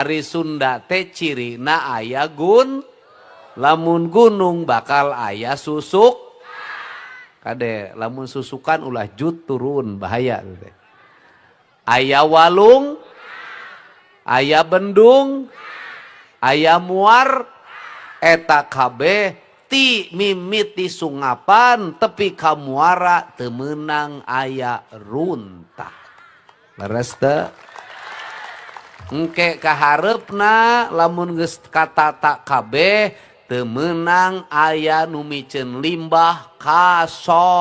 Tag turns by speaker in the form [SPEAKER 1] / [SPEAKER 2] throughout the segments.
[SPEAKER 1] Ari Sunda teh cirina aya gun, lamun gunung bakal aya susuk. Kade lamun susukan ulah jut turun bahaya teh. Aya walung, aya bendung, aya muar, eta kabeh ti mimiti sungapan tepi ka muara teu meunang aya runtah. Leres teu? Engke kahareupna lamun geus katata kabeh teu meunang aya nu miceun limbah kasolokan.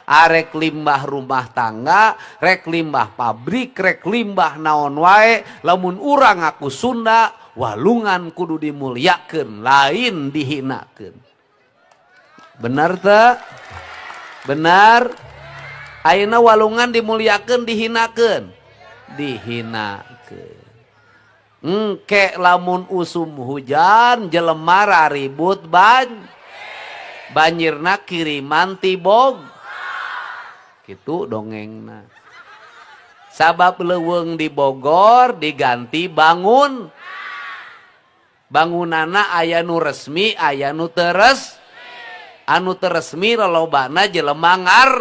[SPEAKER 1] Arek limbah rumah tangga, rek limbah pabrik, rek limbah naon wae, lamun urang ngaku Sunda, walungan kudu dimuliakeun, lain dihinakeun. Benar teu? Benar? Ayeuna walungan dimuliakeun, dihinakeun? Dihinakeun. Engke lamun usum hujan jelema raribut banjirna kiriman ti Bog. Kitu dongengna. Sabab leuweung di Bogor diganti bangun. Bangunanna aya nu resmi, aya nu teu res. Anu teu resmi lolobana jelema ngar.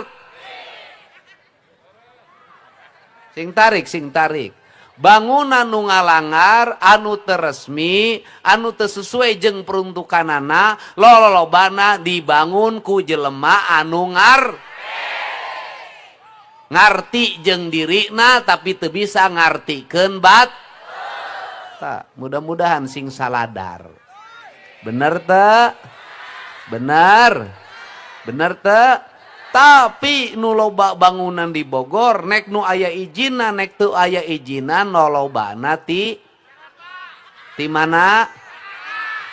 [SPEAKER 1] Sing tarik, sing tarik. Bangunan nu ngalangar anu teu resmi, anu teu sesuai jeung peruntukanana, lolobana dibangun ku jelema anu ngar. Ngarti jeung dirina tapi teu bisa ngartikeun bat. Tak, mudah-mudahan sing saladar. Bener teu? Bener. Bener teu? Tapi nu loba bangunan di Bogor nek nu aya izinan nek teu aya izinan lolobana ti mana?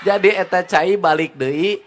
[SPEAKER 1] Jadi eta cai balik deui.